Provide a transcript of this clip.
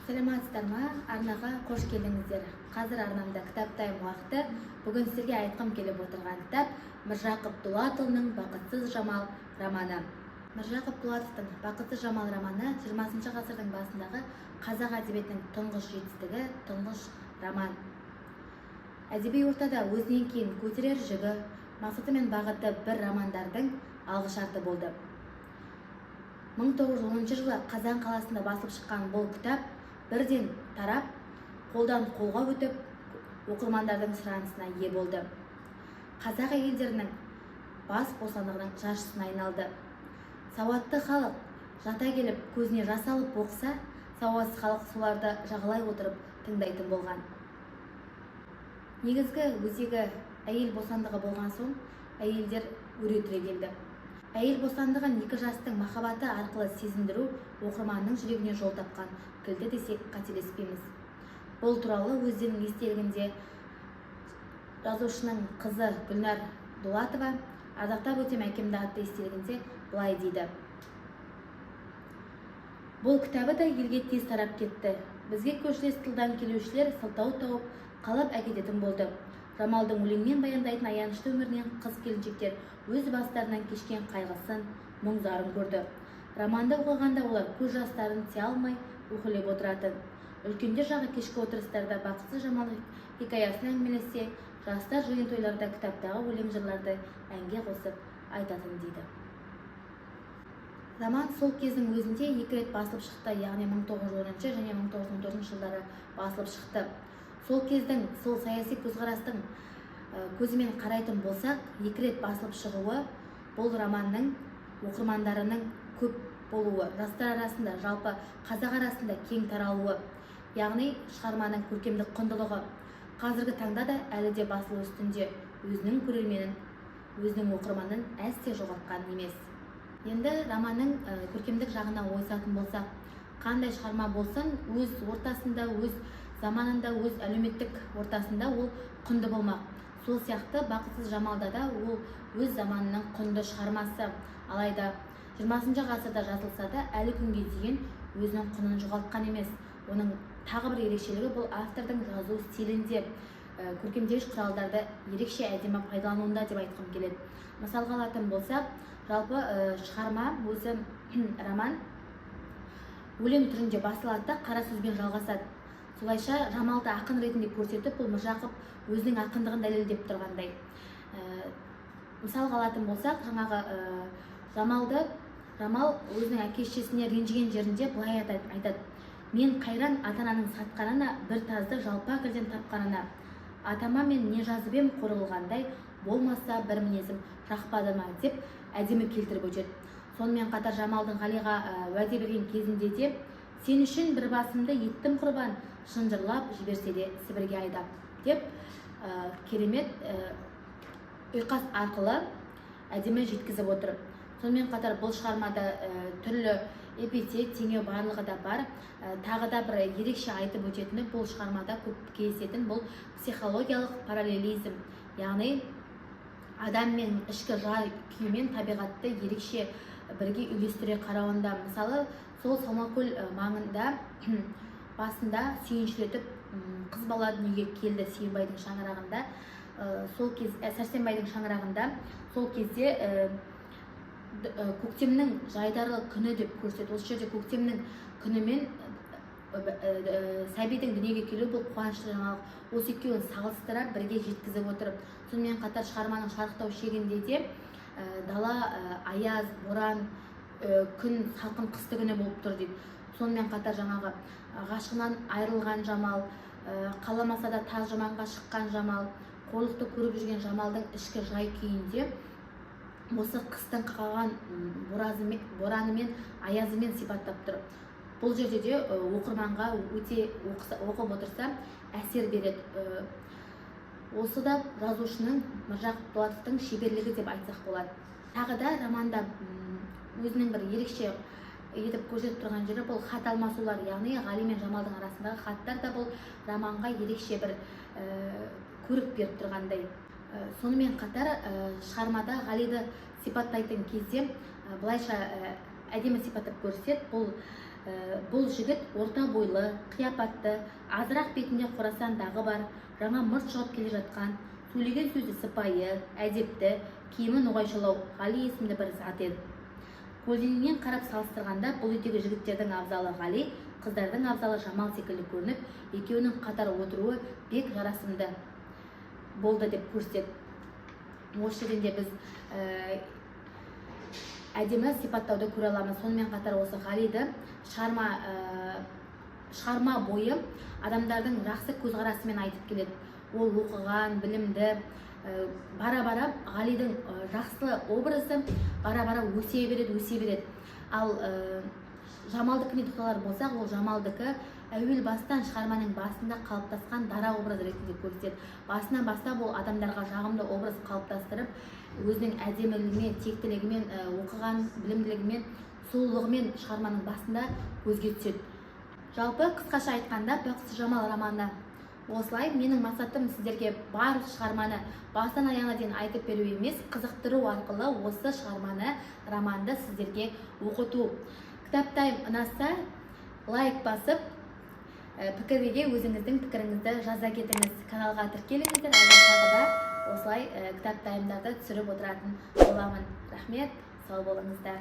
Саламатсыздар ма? Арнаға қош келдіңіздер! Қазір арнамда «Кітап тайм» уақыты. Бүгін сіздерге айтқым келіп отырған кітап — Міржақып Дулатұлының «Бақытсыз Жамал» романы. Міржақып Дулатовтың «Бақытсыз Жамал» романы 20 ғасырдың басындағы қазақ әдебиетінің тұңғыш жетістігі, тұңғыш роман. Әдеби ортада өзінен кейін көтерер жүгі, мақсаты мен бағыты бір романдардың алғышарты болды. 1910 жылы Қазан қаласында басылып шыққан бұл кітап бірден тарап, қолдан қолға өтіп, оқырмандардың сұранысына ие болды. Қазақ әйелдерінің бас бостандығының жаршысына айналды. Сауатты халық жата келіп көзіне жас алып оқыса, сауатсыз халық соларды жағалай отырып тыңдайтын болған. Негізгі өзегі әйел бостандығы болған соң, әйелдер өре түрегелді. Әйел бостандығын екі жастың махаббаты арқылы сезіндіру оқырманның жүрегіне жол тапқан кілті десек, қателеспейміз. Бұл туралы өздерінің естелігінде жазушының қызы Гүлнар Дулатова «Ардақтап өтем әкемді» атты естелігінде былай дейді: «Бұл кітабы да елге тез тарап кетті. Бізге көршілес тылдан келушілер сылтау тауып, қалап әкететін болды. Жамалдың өлеңмен баяндайтын аянышты өмірінен қыз келіншектер өз бастарынан кешкен қайғысын, мұң зарын көрді. Романды оқығанда олар көз жастарын тия алмай, уһілеп отыратын. Үлкендер жағы кешкі отырыстарда «Бақытсыз Жамал» хикаясын әңгімелессе, жастар жиын тойларда кітаптағы өлең жырларды әнге қосып айтатын», — дейді. Роман сол кездің өзінде екі рет басылып шықты, яғни 1910 және 1914 жылдары басылып шықты. Сол кездің, сол саяси көзқарастың көзімен қарайтын болсақ, екі рет басылып шығуы бұл романның оқырмандарының көп болуы, жастар арасында, жалпы қазақ арасында кең таралуы, яғни шығарманың көркемдік құндылығы қазіргі таңда да әлі де басылу үстінде, өзінің көрерменін, өзінің оқырманын әсте жоғалтқан емес. Енді романның көркемдік жағына ойысатын болсақ, қандай шығарма болсын, өз ортасында, өз заманында, өз әлеуметтік ортасында ол құнды болмақ. Сол сияқты «Бақытсыз Жамалда» да ол өз заманының құнды шығармасы. Алайда 20 ғасырда жазылса да, әлі күнге дейін өзінің құнын жоғалтқан емес. Оның тағы бір ерекшелігі — бұл автордың жазу стилінде, көркемдегіш құралдарды ерекше әдемі пайдалануында деп айтқым келеді. Мысалға алатын болсақ, жалпы шығарма өзі, роман өлең түрінде басылады да, қара сөзбен жалғасады. Солайша Жамалды ақын ретінде көрсетіп, бұл Міржақып өзінің ақындығын дәлелдеп тұрғандай. Мысалға алатын болсақ, жаңағы Жамалды, Жамал өзінің әке шешесіне ренжіген жерінде былай айтады: «Мен қайран ата ананың сатқанына, бір тазды жалпақ елден тапқанына. Атама мен не жазып ем қор қылғандай, болмаса бір мінезім жақпады ма?» — деп әдемі келтіріп өтеді. Сонымен қатар Жамалдың Ғалиға уәде берген кезінде де: «Сен үшін бір басымды еттім құрбан, шынжырлап жіберсе де Сібірге айдап», — деп керемет ұйқас арқылы әдемі жеткізіп отыр. Сонымен қатар бұл шығармада түрлі эпитет, теңеу, барлығы да бар. Тағы да бір ерекше айтып өтетіні, бұл шығармада көп кездесетін бұл психологиялық параллелизм, яғни адам мен ішкі жай күйі мен табиғатты ерекше бірге үйлестіре қарауында. Мысалы, сол Саумакөл маңында басында сүйіншілетіп қыз бала дүниеге келді Сүйінбайдың шаңырағында. Сол кез Сәрсенбайдың шаңырағында. Сол кезде көктемнің жайдарлы күні деп көрсетеді. Осы жерде көктемнің күні мен сәбидің дүниеге келуі — бұл қуанышты жаңалық. Осы екеуін салыстыра бірге жеткізіп отырып, сонымен қатар шығарманың шарықтау шегінде де дала аяз, боран, күн салқын, қысты күні болып тұр дейді. Сонымен қатар жаңағы ғашығынан айырылған Жамал, қаламаса да таз жаманға шыққан Жамал, қорлықты көріп жүрген Жамалдың ішкі жай күйінде осы қыстың қақаған боранымен, аязымен сипаттап тұр. Бұл жерде де оқырманға өте оқып отырса, әсер береді. Осы да жазушының, Міржақып Дулатовтың шеберлігі деп айтсақ болады. Тағы да романда өзінің бір ерекше етіп көрсетіп тұрған жері — бұл хат алмасулар, яғни Ғали мен Жамалдың арасындағы хаттар да бұл романға ерекше бір көрік беріп тұрғандай. Сонымен қатар шығармада Ғалиді сипаттайтын кезде былайша әдемі сипаттап көрсетеді. Бұл Бұл жігіт орта бойлы, қияпатты, азырақ бетінде қорасан дағы бар, жаңа мұрт шығып келе жатқан, сөйлеген сөзі сыпайы, әдепті, киімі ноғайшалау Ғали есімді бір зат еді. Көлденеңнен қарап салыстырғанда, бұл үйдегі жігіттердің абзалы Ғали, қыздардың абзалы Жамал секілді көрініп, екеуінің қатар отыруы бек жарасымды болды деп көрсетеді. Осы жерден де біз әдемі сипаттауды көре аламыз. Сонымен қатар осы Ғалиді шығарма бойы адамдардың жақсы көзқарасымен айтып келеді. Ол оқыған, білімді, бара бара Ғалидың жақсы образы бара бара өсе береді, өсе береді. Ал Жамалдікіне тоқталар болсақ, ол Жамалдікі әуел бастан, шығарманың басында қалыптасқан дара образ ретінде көрсетеді. Басынан бастап ол адамдарға жағымды образ қалыптастырып, өзінің әдемілігімен, тектілігімен, оқыған білімділігімен, сұлулығымен шығарманың басында көзге түседі. Жалпы, қысқаша айтқанда, «Бақытсыз Жамал» романы осылай. Менің мақсатым сіздерге барлық шығарманы басынан аяғына дейін айтып беру емес, қызықтыру арқылы осы шығарманы, романды сіздерге оқыту. Кітаптайм ұнаса, лайк басып, пікірге өзіңіздің пікіріңізді жаза кетіңіз. Каналға тіркеліңіздер. Алда тағы да осылай кітаптаймдарды түсіріп отыратын боламын. Рахмет, сау болыңыздар.